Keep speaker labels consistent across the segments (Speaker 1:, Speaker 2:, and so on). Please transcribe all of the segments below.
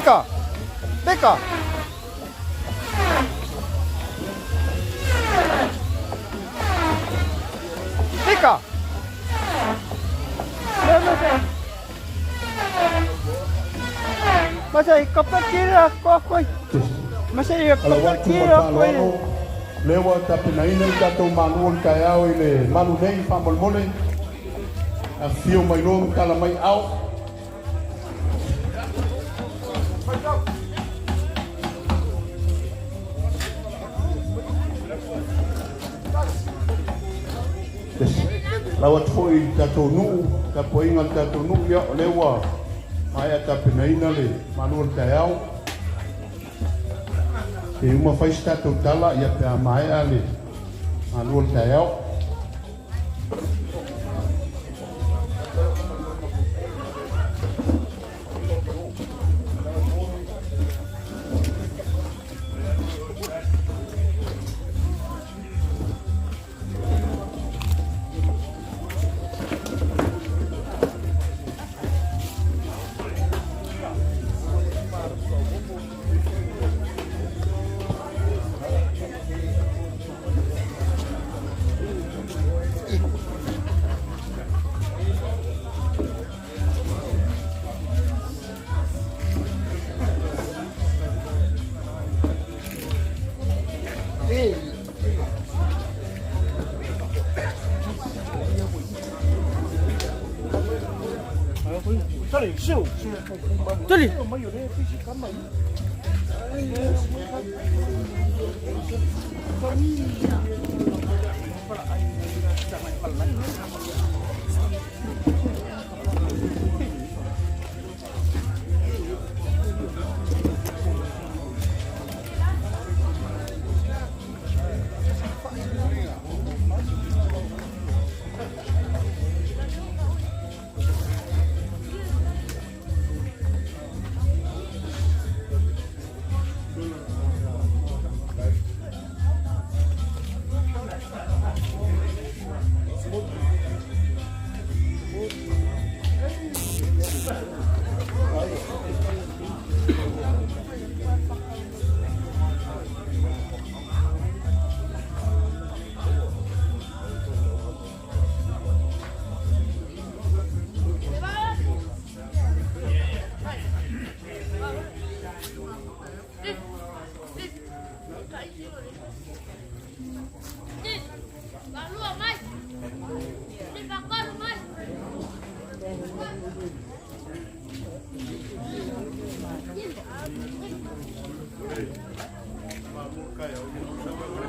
Speaker 1: Pika! Pika! Pika!
Speaker 2: Alau atu ma le faaaloalo, lea ua tapenaina le tatou malu o le taeao i le malu nei faamolemole. Afifio mai loa ma tala mai ao. Lau atu foi i le tatou nuu, tapuaiga a le tatou nuu, ia o lea ua maea tapenaina le malu o le taeao. Se uma fai se tatou tala, ia pe a maea le malu o le taeao.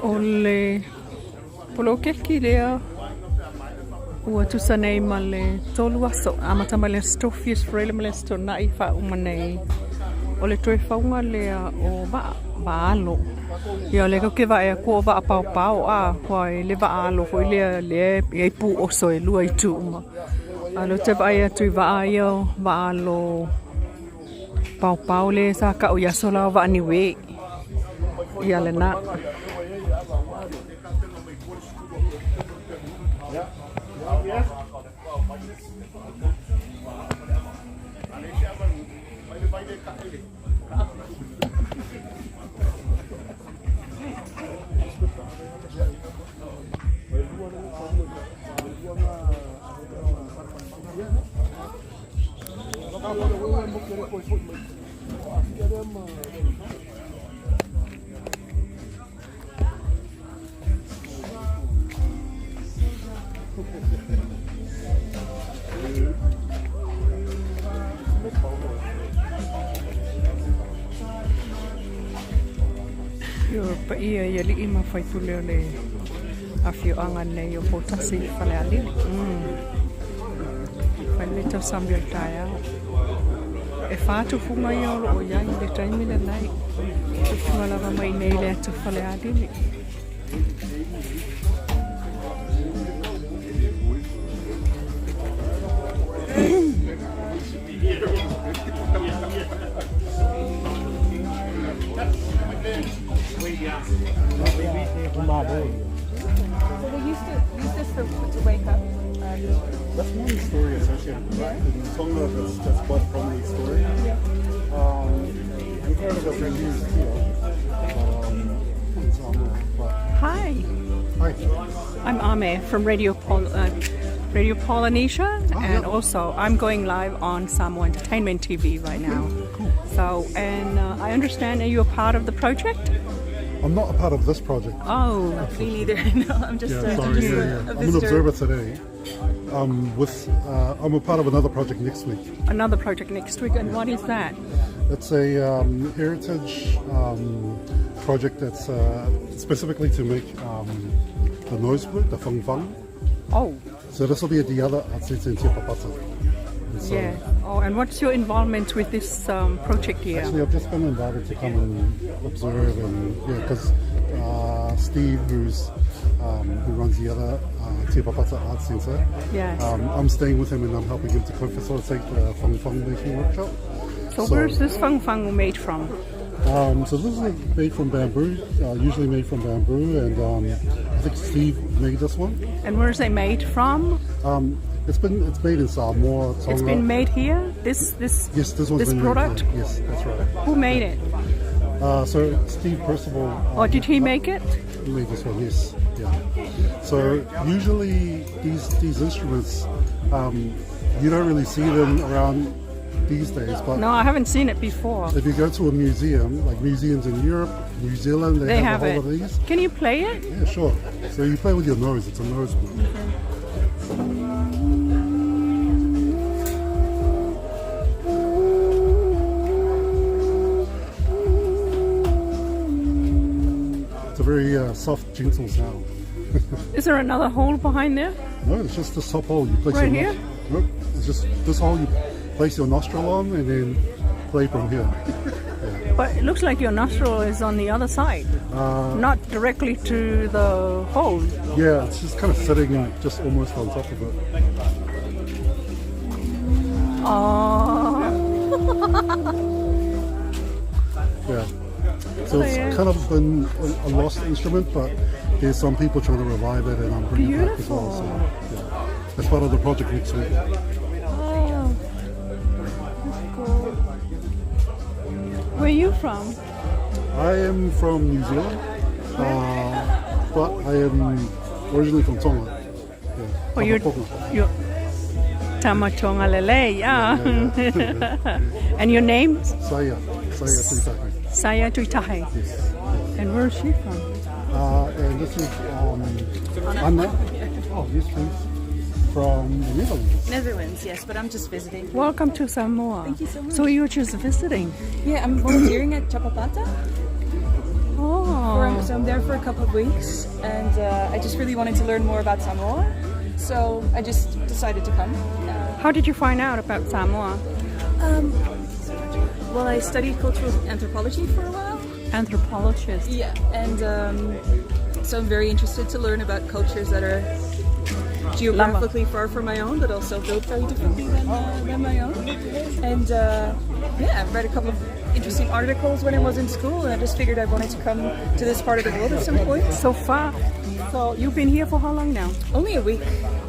Speaker 3: O le poloketi lea ua tusa nei ma le 3 aso, amata mai le Aso Tofi, Aso Faraile ma le Aso Toonai faauma nei. O le toe fauga lea o vaa, vaa alo. Ia o lea tatou te vaai atu o vaa paopao a, ua i le vaa alo foi lea lea e i ai pu oso e lua itu uma. A o lea ou te vaai atu i vaa ia o vaa alo paopao lea sa tau i aso la o vaa niue. Ia lena. Ua paia i alii ma faipule o le afioaga nei o Poutasi i Falealili. Fai le tausami o le taeao. E whā tufunga ia o loo iai i le taimi lenei. Tufunga lava mai nei le atu Falealili.
Speaker 4: So we used to use this for, to wake up.
Speaker 2: That's one story associated with that. In Tonga, that's quite a prominent story.
Speaker 4: Yeah.
Speaker 2: We've heard of it being used here, but in Samoa. But
Speaker 3: Hi,
Speaker 2: hi.
Speaker 3: I'm Ame from Radio Polynesia, and
Speaker 2: yeah.
Speaker 3: also I'm going live on Samoa Entertainment TV right now.
Speaker 2: Cool.
Speaker 3: So, and I understand that you're part of the project.
Speaker 2: I'm not a part of this project.
Speaker 3: Oh,
Speaker 4: Me neither. No, I'm just,
Speaker 2: Yeah,
Speaker 4: I'm
Speaker 2: sorry.
Speaker 4: just
Speaker 2: Yeah,
Speaker 4: a,
Speaker 2: yeah.
Speaker 4: a
Speaker 2: I'm an
Speaker 4: visitor.
Speaker 2: observer today. I'm a part of another project next week.
Speaker 3: another project next week, and what is that?
Speaker 2: It's a heritage project that's specifically to make the nose flute, the fang fang.
Speaker 3: Oh,
Speaker 2: So this will be at the other art centre in Tiapapata. And so
Speaker 3: yeah. Oh, and what's your involvement with this project here?
Speaker 2: Actually, I've just been invited to come and observe, and yeah, because Steve, who runs the other Tiapapata Art Centre,
Speaker 3: Yes.
Speaker 2: I'm staying with him and I'm helping him to co-facilitate the fang fang making workshop.
Speaker 3: So, where's this fang fang made from?
Speaker 2: So this is made from bamboo, usually made from bamboo, and I think Steve made this one.
Speaker 3: And where is it made from?
Speaker 2: It's made in Samoa, Tonga.
Speaker 3: It's been made here. This
Speaker 2: Yes, this one's
Speaker 3: this
Speaker 2: been made
Speaker 3: product.
Speaker 2: here. Yes, that's right.
Speaker 3: Who made it?
Speaker 2: So Steve Percival.
Speaker 3: Or did he make it?
Speaker 2: Made this one, yes. Yeah. So usually these instruments, you don't really see them around these days, but
Speaker 3: No, I haven't seen it before.
Speaker 2: if you go to a museum, like museums in Europe, New Zealand, they,
Speaker 3: They
Speaker 2: have,
Speaker 3: have
Speaker 2: a whole
Speaker 3: it.
Speaker 2: lot of these.
Speaker 3: Can you play it?
Speaker 2: Yeah, sure. So you play with your nose. It's a nose flute. It's a very soft, gentle sound.
Speaker 3: Is there another hole behind there?
Speaker 2: No, it's just this top hole. You place
Speaker 3: Right
Speaker 2: your
Speaker 3: here?
Speaker 2: Nope, it's just this hole. You place your nostril on and then play from here.
Speaker 3: But it looks like your nostril is on the other side, not directly to the hole.
Speaker 2: Yeah, it's just kind of sitting just almost on top of it.
Speaker 3: Oh,
Speaker 2: Yeah. So it's
Speaker 3: yeah.
Speaker 2: kind of been a lost instrument, but there's some people trying to revive it, and I'm bringing it back as well. So yeah, that's part of the project next week.
Speaker 3: oh, that's cool. Where are you from?
Speaker 2: I am from New Zealand, but I am originally from Tonga. Yeah.
Speaker 3: Oh, you're
Speaker 2: Tamatonga.
Speaker 3: you're Tamatonga Lele, yeah.
Speaker 2: Yeah,
Speaker 3: And your name?
Speaker 2: Saya, Saya Tuitahi.
Speaker 3: Saya Tuitahi.
Speaker 2: Yes.
Speaker 3: And where is she from?
Speaker 2: And this is Anna. Oh, yes, please. From the Netherlands.
Speaker 4: Netherlands, yes, but I'm just visiting.
Speaker 3: Welcome to Samoa.
Speaker 4: Thank you so much.
Speaker 3: So you're just visiting?
Speaker 4: Yeah, I'm volunteering at Chapapata.
Speaker 3: Oh.
Speaker 4: So I'm there for a couple of weeks, and I just really wanted to learn more about Samoa, so I just decided to come.
Speaker 3: How did you find out about Samoa?
Speaker 4: Well, I studied cultural anthropology for a while.
Speaker 3: Anthropologist.
Speaker 4: Yeah, and so I'm very interested to learn about cultures that are geographically far from my own, but also built very differently than my own. And yeah, I've read a couple of interesting articles when I was in school, and I just figured I wanted to come to this part of the world at some point.
Speaker 3: So far. So you've been here for how long now?
Speaker 4: Only a week.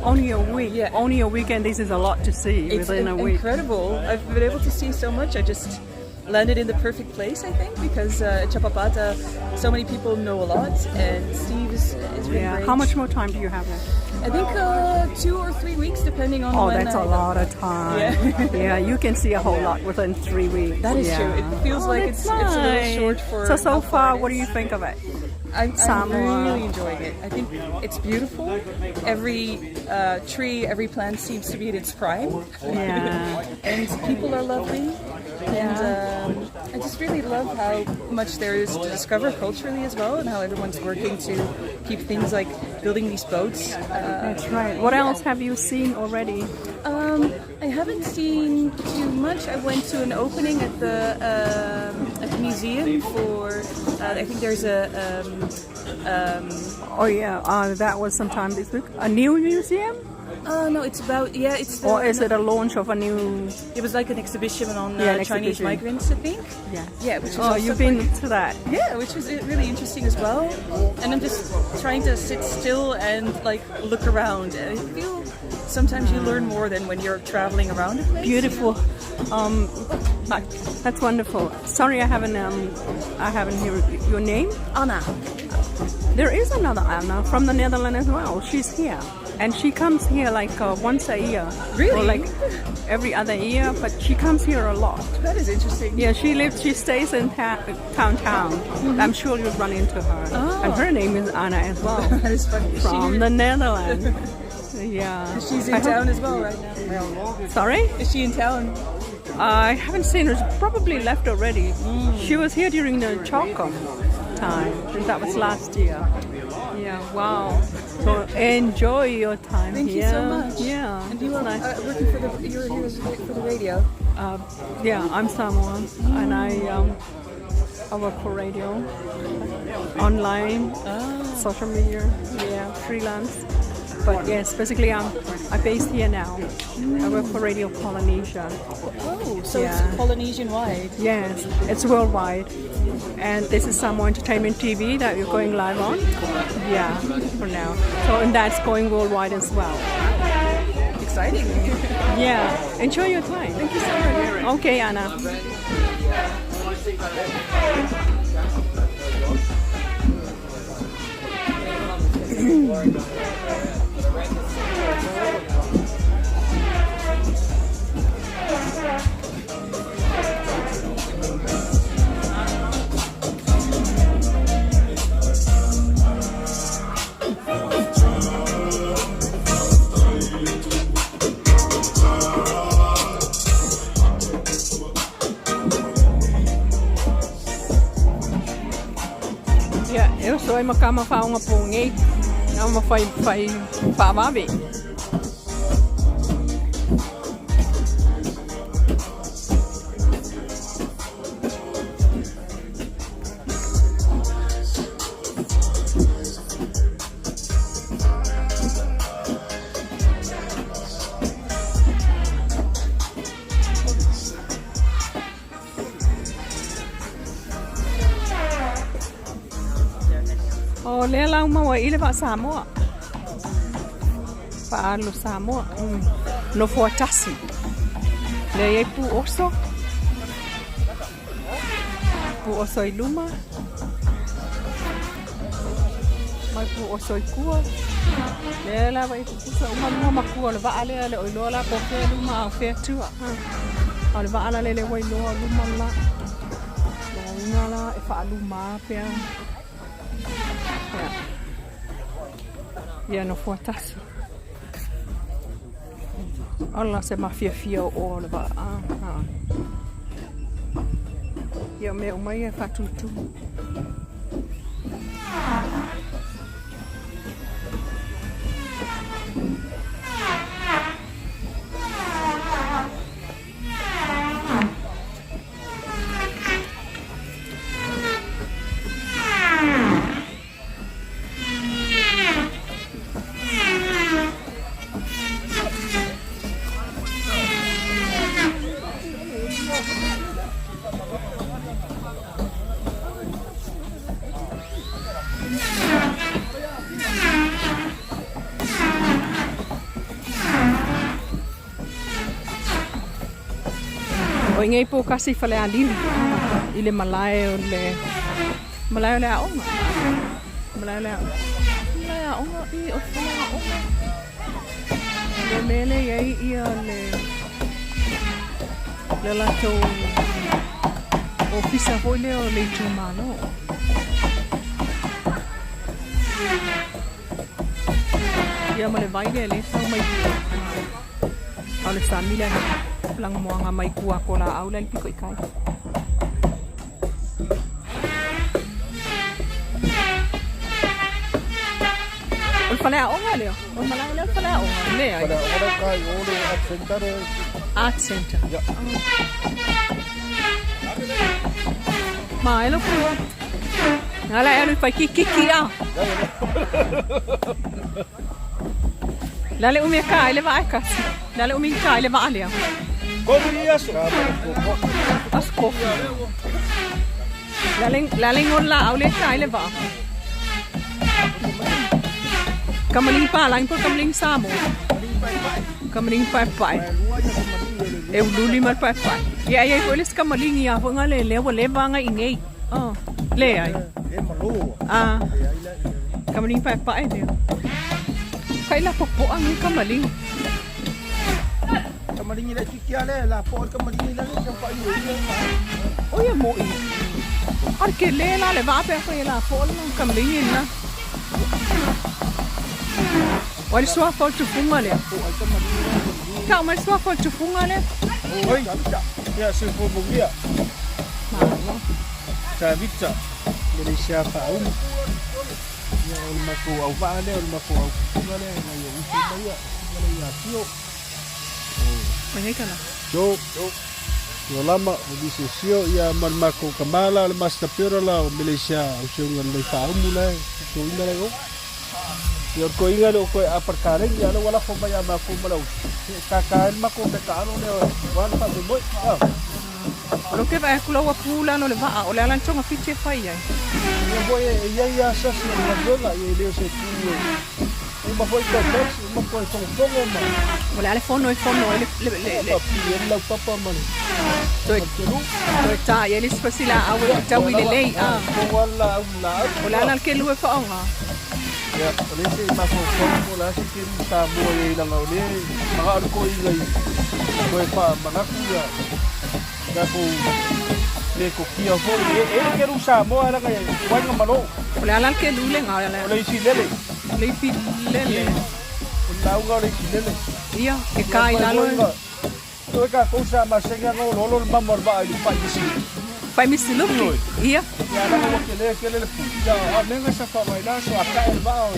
Speaker 3: Only a week.
Speaker 4: Yeah.
Speaker 3: Only a week, and this is a lot to see
Speaker 4: It's
Speaker 3: within a week.
Speaker 4: incredible. I've been able to see so much. I just landed in the perfect place, I think, because at Chapapata, so many people know a lot, and Steve is really
Speaker 3: Yeah.
Speaker 4: great.
Speaker 3: How much more time do you have left?
Speaker 4: I think 2 or 3 weeks, depending on
Speaker 3: Oh,
Speaker 4: when
Speaker 3: that's a
Speaker 4: I
Speaker 3: lot of time.
Speaker 4: Yeah.
Speaker 3: Yeah, you can see a whole lot within 3 weeks.
Speaker 4: That is
Speaker 3: yeah.
Speaker 4: true. It feels
Speaker 3: Oh,
Speaker 4: like
Speaker 3: that's
Speaker 4: it's a little
Speaker 3: nice.
Speaker 4: short for
Speaker 3: So
Speaker 4: how
Speaker 3: far,
Speaker 4: far it
Speaker 3: what do
Speaker 4: is.
Speaker 3: you think of it?
Speaker 4: I'm
Speaker 3: Samoa.
Speaker 4: really enjoying it. I think it's beautiful. Every tree, every plant seems to be at its prime.
Speaker 3: Yeah.
Speaker 4: And people are lovely. And I just really love how much there is to discover culturally as well, and how everyone's working to keep things like building these boats.
Speaker 3: That's right. What else have you seen already?
Speaker 4: I haven't seen too much. I went to an opening at the museum for. I think there's a.
Speaker 3: Oh yeah, that was sometime this week. A new museum?
Speaker 4: No, it's about, yeah, it's the,
Speaker 3: Or is it a launch of a new?
Speaker 4: It was like an exhibition on
Speaker 3: Yeah, an
Speaker 4: Chinese
Speaker 3: exhibition.
Speaker 4: migrants, I think.
Speaker 3: Yeah.
Speaker 4: Yeah, which was
Speaker 3: Oh,
Speaker 4: also
Speaker 3: you've been
Speaker 4: quite
Speaker 3: to that.
Speaker 4: Yeah, which was really interesting as well. And I'm just trying to sit still and look around, and I feel Sometimes you learn more than when you're traveling around a place.
Speaker 3: Beautiful. That's wonderful. Sorry, I haven't heard your name.
Speaker 4: Anna.
Speaker 3: There is another Anna from the Netherlands as well. She's here, and she comes here like once a year.
Speaker 4: Really?
Speaker 3: Or like every other year, but she comes here a lot.
Speaker 4: That is interesting.
Speaker 3: Yeah, she lives. She stays in downtown. I'm sure you'll run into her.
Speaker 4: Oh.
Speaker 3: And her name is Anna as well,
Speaker 4: That is funny. Is
Speaker 3: from
Speaker 4: she,
Speaker 3: the Netherlands. Yeah.
Speaker 4: She's in
Speaker 3: I hope-
Speaker 4: town as well right now.
Speaker 3: Sorry?
Speaker 4: Is she in town?
Speaker 3: I haven't seen her. She's probably left already. She was here during the Chalcom time. And that was last year. Yeah, wow. So enjoy your time
Speaker 4: Thank
Speaker 3: here.
Speaker 4: you so much.
Speaker 3: Yeah.
Speaker 4: And you
Speaker 3: it's
Speaker 4: are
Speaker 3: nice.
Speaker 4: working for the. You're here for the radio.
Speaker 3: Yeah, I'm Samoan and I work for radio, online, social media, yeah, freelance. But yes, basically I'm based here now. I work for Radio Polynesia.
Speaker 4: Oh, so
Speaker 3: Yeah.
Speaker 4: it's Polynesian wide.
Speaker 3: Yes, it's worldwide. And this is Samoa Entertainment TV that you're going live on. Yeah, for now. So, and that's going worldwide as well.
Speaker 4: Exciting.
Speaker 3: Yeah, enjoy your time.
Speaker 4: Thank you so much.
Speaker 3: Okay, Anna. Ia, e oso ai ma ka ma whaonga pōngei. Ngā ma whai, whai whāwawe. O lea lau maua i le vaa Samoa. Faaalu Samoa. Nofo atasi. Lea iai pu oso. Pu oso i luma. Mai pu oso i kua. Lea lava i pupusa uma luma ma kua o le vaa lea le o iloa la po o fea luma a o fea tua. A o le vaa la lea lea ua iloa o luma la. Lona uiga la e faalumā pea. Ia. Ia nofo atasi. Ala se mafiafia o o le vaa. Ah. Ia o mea uma ia e faatutū. O i nei po kasi Falealili i le malae o le malae o le aoga. Malae o le aoga. Malae aoga i o fale aoga. Le mele iai ia le le latou ofisa foi lea o le itumalo. Ia ma le vai lea le sau mai tua. A o le sami lea lagomoaga mai kua ko laau lea le piko i kai. O le fale aoga lea. O le malae lea o le fale aoga. Leai.
Speaker 2: Fale aoga lea kai o le art center le.
Speaker 3: Art center.
Speaker 2: Ya.
Speaker 3: Ma e lo pua. Ngā la e alu fai kiki a. La le umi e ka i le vaa e kasi. La le umi ka i le vaa lea. Aso kofi. La le ngol la au le ka i le vaa. Kamaling pa, lain po kamaling Samoa. Kamaligi paepae. E ululi ma le paepae. Ia ai ai foi le isi kamaligi a foi nga le lea ua leva aga i inei. Oh, leai. Ah. Kamaligi paepae lea. Kai la popoa ngi kamaligi.
Speaker 1: Kamaligi le tiki ale la po kamaligi le ke pa i le.
Speaker 3: O ia mo'i. A ke le la le va pe fa la po la kamaligi na. O le suafa o le tufuga lea. Tau mai le suafa o le tufuga lea.
Speaker 2: Oi, ia soifua manuia.
Speaker 3: Malo.
Speaker 2: Tavita, Malaysia faauma. Ia o le matou auvaa lea, o le matou autufuga lea nai o uso ma ia, susuga lea ia Tio.
Speaker 3: Mai nei tala.
Speaker 2: Tio, Tio Lama, o nisi o Sio, ia ma le matou tama la o le Master Builder la o Malaysia au seuga lelei faaumu la e totoina la i o. Ia o le toeaina lea o toe apalikaleini a o lea ua lafo mai ia matou ma le ausi e kākā ai le matou meataalo lea aua le faamoemoe.
Speaker 3: O lea ou te vaai atu la ua pu lalo o le vaa, o le a la le togafiti e fai ai?
Speaker 2: Ia foi e i ai lava sasi o le galuega, ia e le o se tu e uma foi toe taxi, uma toe fogofogo ma.
Speaker 3: O le a le fono e fono ai le le le le.
Speaker 2: Ia pi ai le laupapa ma le
Speaker 3: Toe toe ta i ai le isi fasilaau e fetaui lelei a.
Speaker 2: Fogo lava le laau laau.
Speaker 3: O le a la le kelu e faaaoga?
Speaker 2: Ia, o le isi mafaufau po o le a se kelu Samoa i ai leaga o lea e manao le toeaina i toe faamanatu ia tatou metotia foi. E i ai le kelu Samoa leaga e tuai ona malo.
Speaker 3: O le a la le kelu lena?
Speaker 2: O le isi lele.
Speaker 3: O le isi lele.
Speaker 2: O le lauga o le isi lele.
Speaker 3: Ia, e ka i lalo e.
Speaker 2: Toe tatou sa masani ana oloolo le mama o le vaa i le pai misiluki.
Speaker 3: Pai misiluki? Ia.
Speaker 2: Ia lava ua tele tele le pu. Ia a mea sa fa mai la so a tae le vaa o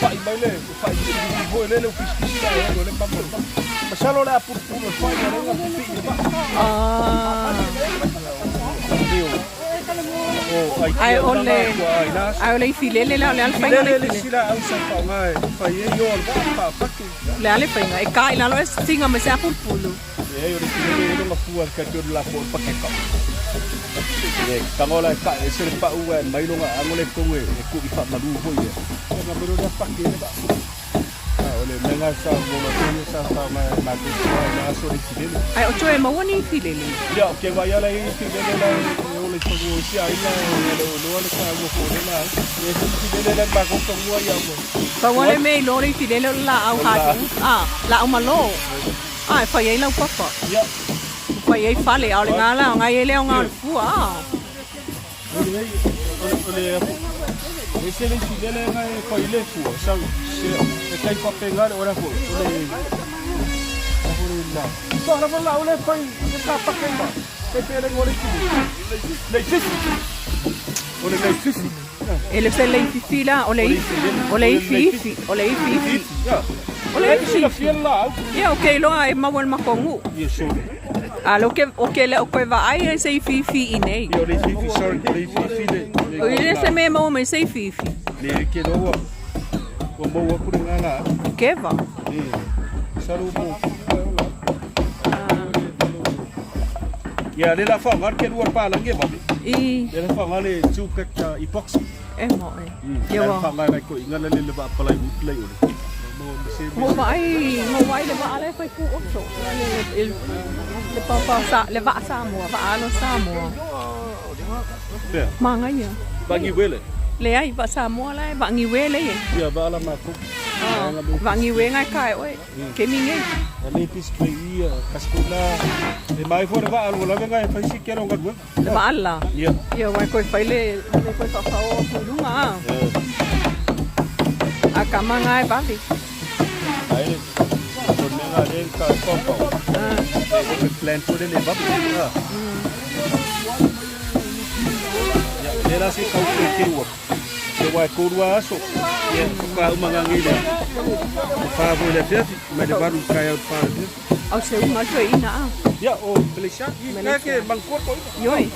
Speaker 2: fai mai le fai misiluki foi le le kisikisi la e le mama o le vaa. Masalo le a pulupulu e fai a le pipii le vaa.
Speaker 3: Ah. Ai o le ai o le ifilele la o le a le faiga
Speaker 2: le le sila au sa fa ngai fai e yo le vaa fa pake.
Speaker 3: O le a le faiga? E ka i lalo e tiga mai se apulupulu.
Speaker 2: Leai, o le filele e lona fua ka te la po pakeka. E tango la ka e se le pau e mai longa ango le tongo e ku i fa malu foi e. E nga mero na pake le ba. O le menga sa mo la tele sa fa ma ma ku sa na aso le filele.
Speaker 3: Ai o toe maua ni filele.
Speaker 2: Ia o ke vai ala i filele la e o le tongo si ai la e le o le ka mo fo le la. E filele la ma ko tongo ia mo.
Speaker 3: Pau lava le mea i loa le ifilele o le laau hardwood, a, laau malo, a, e fai ai laupapa. E fai ai fale, a o le gā la, o gā i ai le aoga o le fua, a.
Speaker 2: Ese le ifilele nga e fai le fua, sau, se, e tai faapena le ola foi, o le, o le la. Sa lava la o le fai, e ka pake ma, e pele ngore ifilele. Le ifisi. O le le ifisi.
Speaker 3: E le o se leififi la, o le o le ifiifi, o le ifiifi. O le ifiifi. Ia, ou te iloa e maua i le matou nuu. A lea ou te le o toe vaai ai se ifiifi i inei.
Speaker 2: Ia, o le ifiifi, sorry, o le ifiifi le.
Speaker 3: O i le se mea e maua mai se ifiifi.
Speaker 2: Le ke loa ua maua aku le gā la.
Speaker 3: Keva.
Speaker 2: Salu mo. Ia, le la wha ngar ke lua pa langi e vave.
Speaker 3: I.
Speaker 2: Le la wha ngale two pack epoxy.
Speaker 3: E mo e.
Speaker 2: Ia wa. Wha ngai ko inga le le va palai ut lei ole.
Speaker 3: Mo vai, mo vai le va le fai pu oto. Le le pa pa sa le va Samoa, va alo Samoa.
Speaker 2: Pea.
Speaker 3: Mangaia.
Speaker 2: Vangi wele.
Speaker 3: Leai, va Samoa la e vangi wele e.
Speaker 2: Ia va ala ma ko.
Speaker 3: Vangi we ngai kai oe. Ke mi ngei.
Speaker 2: Le pis pe ia kaskula. E mai fo le va alo la venga e fai si kero ngat
Speaker 3: Le va ala.
Speaker 2: Ia.
Speaker 3: Ia wai koe fai le le koe whawhao o pulunga a. A ka manga e vave.
Speaker 2: Ai le. Ko menga le ka pau. E ko plan fo le vave. Ia, le la se kau ke ke ua. Te wai korua aso. Ia, ka umanga ngi le. Fa fo le fiafi, mai le valu kai au pa le.
Speaker 3: Au se unga toe ina a.
Speaker 2: Ia, o Malaysia. I ka ke mangkor ko ina.
Speaker 3: Ioi.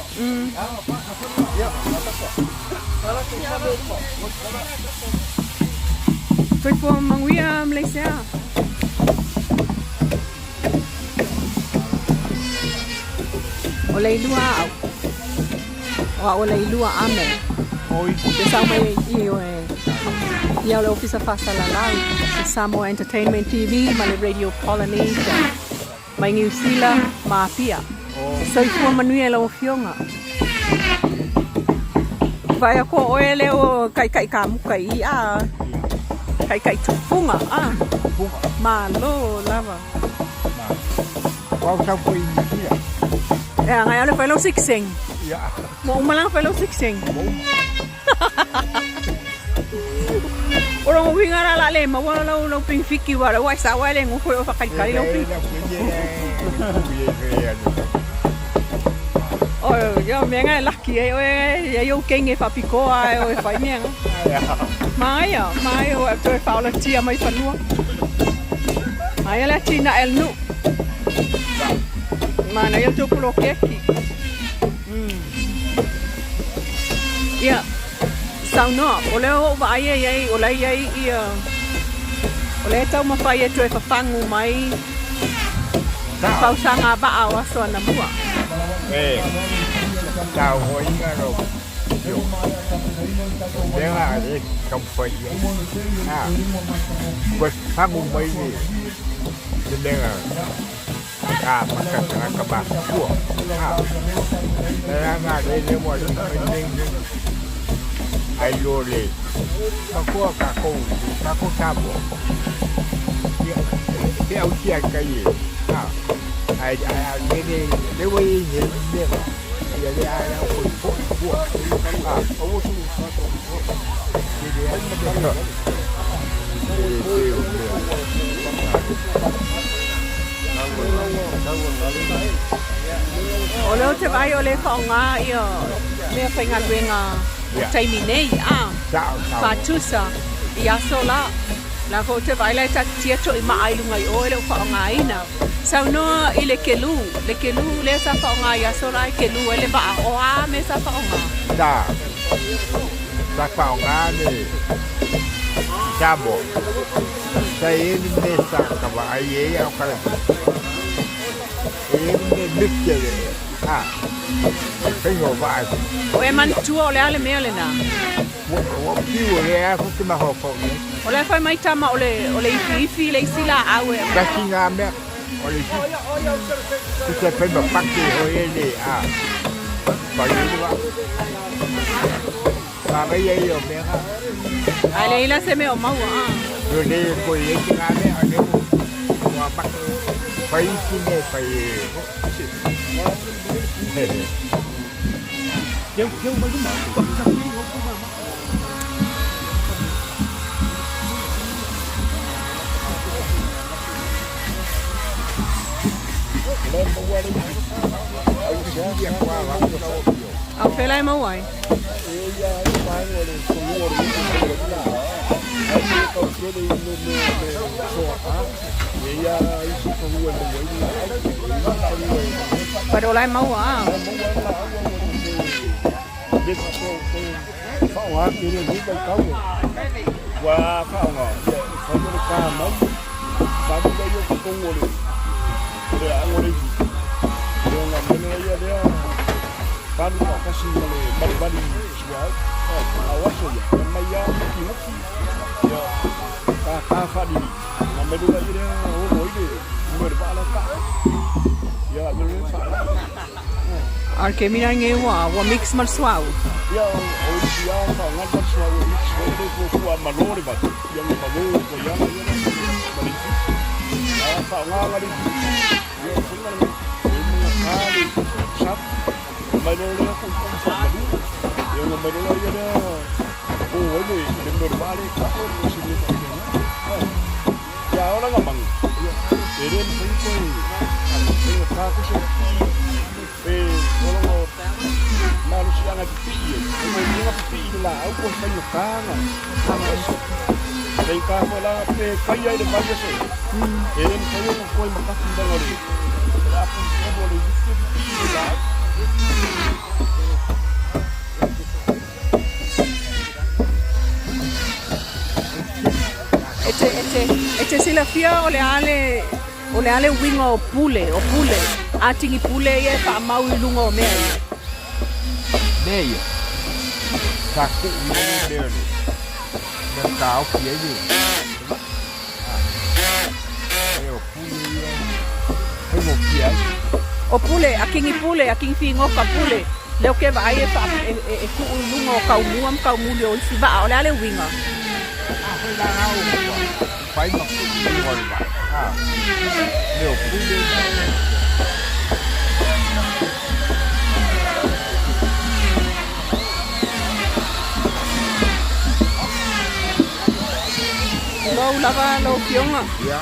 Speaker 3: Soifua manuia Malaysia. O le ilua au. O au o le ilua ame.
Speaker 2: Oi.
Speaker 3: Te sau mai i oe. Ia o le Ofisa Faasalalau, le Samoa Entertainment TV ma le Radio Polynesia mai Niu Sila ma Apia. Soifua manuia i lau Afioga. Vaai aku o oe lea ua kaikai kamuka i i a kaikai tupunga a malo lava.
Speaker 1: Wau sau ko i Niu Sila.
Speaker 3: E a ngai ale fai lau sikseng.
Speaker 1: Ia.
Speaker 3: Mo uma fai lau sikseng. O rongo winga la la le maua lau lau ping fiki wa lau ai sa wa le ngofo o whakaikai lau ping. O ia mea ngai laki e oe ia iau kenge whapikoa e oe whai mea nga. Maia, maia o toe whaola tia mai whanua. Aia le tina el nu. Mana ia tō pulo keki. Ia, saunoa, o lea o vaai ai ai, o lea i ai ia, o lea e taumafai e toe fafagu mai fausaga vaa o aso anamua.
Speaker 1: E, tauhoiga ro yo. Mea e taumafai i ai. A, kua fagu mai le, le mea a maka tagata matutua. A, le aga le le ua le le ai lo le makoa kākou, kākou Samoa. Ia, he au tia kai e. A, ai ai ai le le le ua i le le ia le ai au koi po pua. A, le le ai ma le le le o le.
Speaker 3: O lea ou te vaai o lea e faaaoga ia mea faigaluega o taimi nei a faatusa i aso la. La foi ou te vaai la e taatitia toimaa i luga i o e le o faaaogaina. Saunoa i le kelu, le kelu lea sa faaaoga i aso la e kelu ai le vaa, o a mea sa faaaoga?
Speaker 1: Sa, sa faaaoga le Samoa. Sa i ai le mea sa ka vaai ai a o ka E i ai le mea mixture a e faiga o vaa.
Speaker 3: O e manatua o le a le mea lena?
Speaker 1: Ua piu o le a fai te mafaufau i ai.
Speaker 3: O le a fai mai tama o le o le ifiifi le isi laau e aumai.
Speaker 1: Tasi ngā mea o le isi. Tusa e fai ma pake hoi e le a. Fai ai le vaa. Manaia ia o mea ngā.
Speaker 3: Ae leai la se mea o maua a.
Speaker 1: No nei e koe i ai te ngā mea, a lea ua maka. Whai iti mea whai e.
Speaker 3: A o fea la e maua ai? But o la e maua a. A ke mina nge ua, ua mix ma le suauu. E te, e te, e te silafia o le a le, o le a le uiga o pule, o pule, a tigi pule ia e faamau i luga o mea ia.
Speaker 1: Mea ia, sa tuu i ai le mea le. taofi ai le e o pule ia faigofie ai.
Speaker 3: O pule, a kingi pule, a kingi figoka pule. Lea ou te vaai e, faa, e, e, e tuu i luga o kaumua ma kaumuli o isi vaa. O le a le uiga?
Speaker 1: Afai la na ua fai ma tuu i luga o le vaa. A, le o pule.
Speaker 3: Tulou lava lau afioga.
Speaker 1: Ia.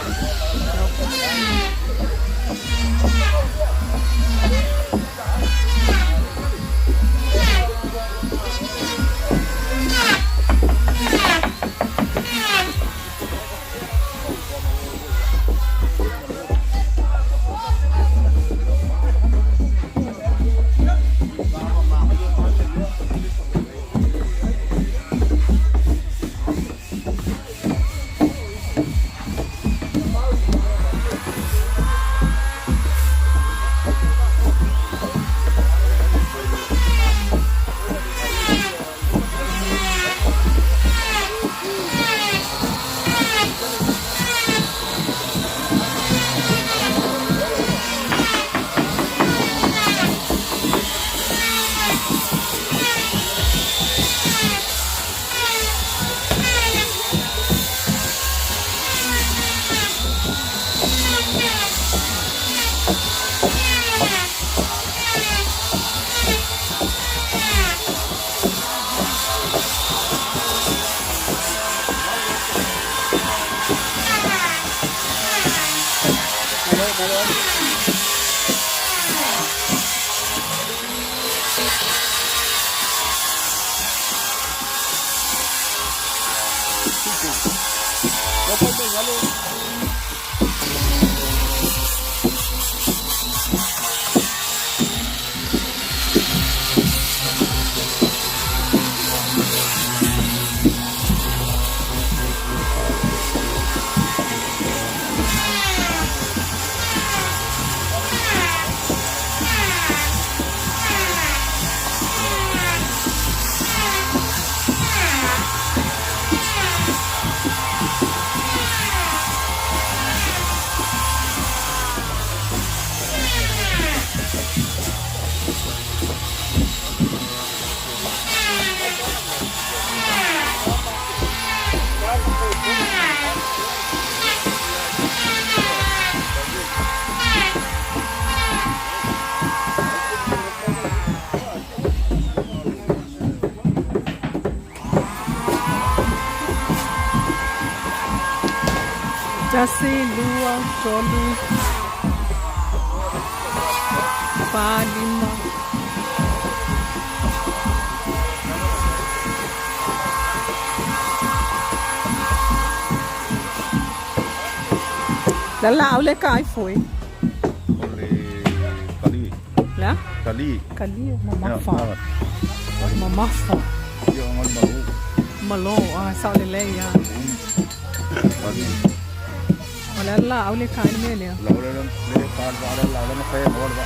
Speaker 3: Tasi, lua, tolu, fa, lima. La laau le ka ai foi.
Speaker 5: O le kali.
Speaker 3: La?
Speaker 5: Kali.
Speaker 3: Kali, mamafa. Mamafa.
Speaker 5: Ia ngal malo.
Speaker 3: Malo, ah, sao lelei ah.
Speaker 5: Kali.
Speaker 3: O le laau le ka ai le mea lea.
Speaker 5: Lau le le ka va le lau le ma fe mo va.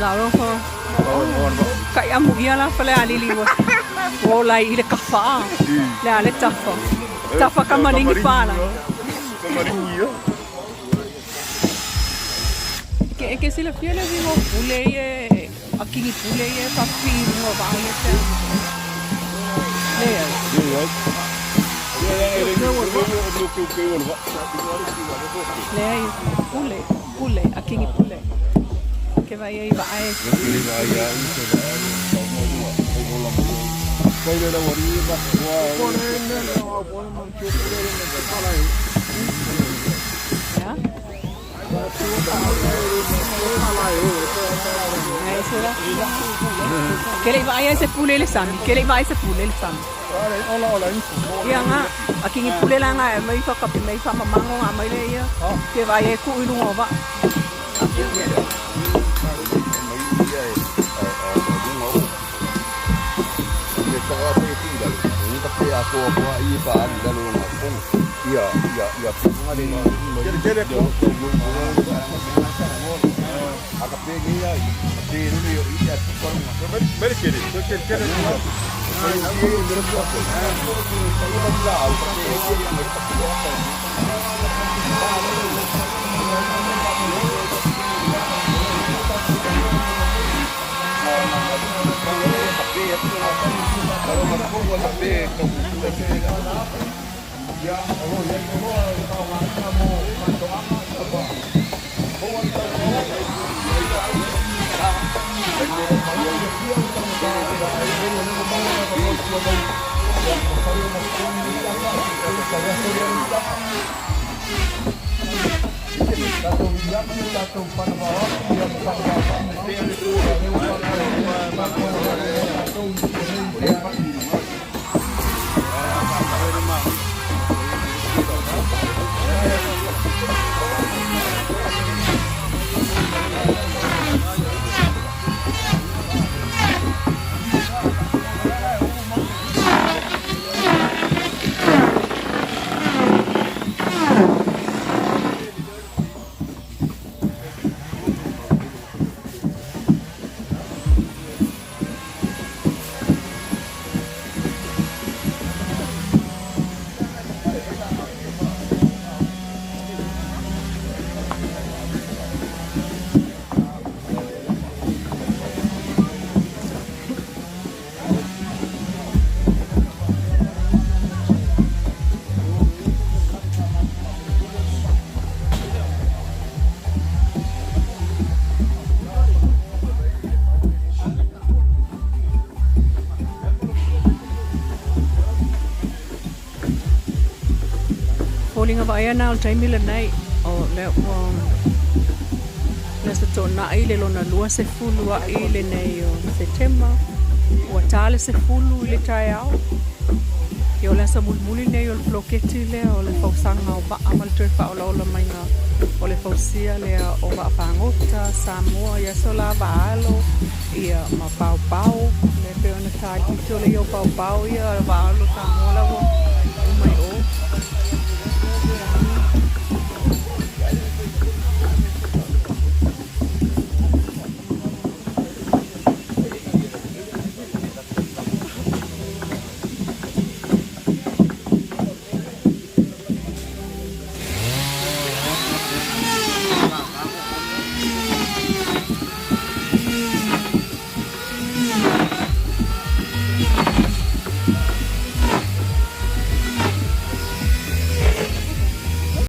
Speaker 3: Lau lo ko.
Speaker 5: Lau mo va.
Speaker 3: Kai amu ia la fale alili ua. Ua lai i le kafa. Le a le tafa. Tafa ka malingi pala.
Speaker 5: Ka malingi ia.
Speaker 3: Ke ke silafia le uiga o pule ia e a kingi pule ia e faapipii i luga o vaa ia pe a. Leai. Leai, pule, pule, a kingi pule. Ke vai ai vaa e. Ya. Ai se la. Ke le vaai ai se pule i le sami. Ke le vaai se pule i le sami. Ia nga, a kingi pule la nga e mai whakapi mai whamamango nga mai le ia. Ke vaai ai ku i lunga o vaa. Foliga vaaia na o le taimi lenei o lea ua le Aso Toonai le lona 20 a'i lenei o Setema ua ta le 10 i le taeao. Ia o le aso mulimuli lenei o le poloketi lea o le fausaga o vaa ma le toe faaolaola maiga o le fausia lea o vaa fagota Samoa i aso la vaalo ia ma paopao lea pei ona ta i le pito lea o paopao ia vaalo Samoa la ua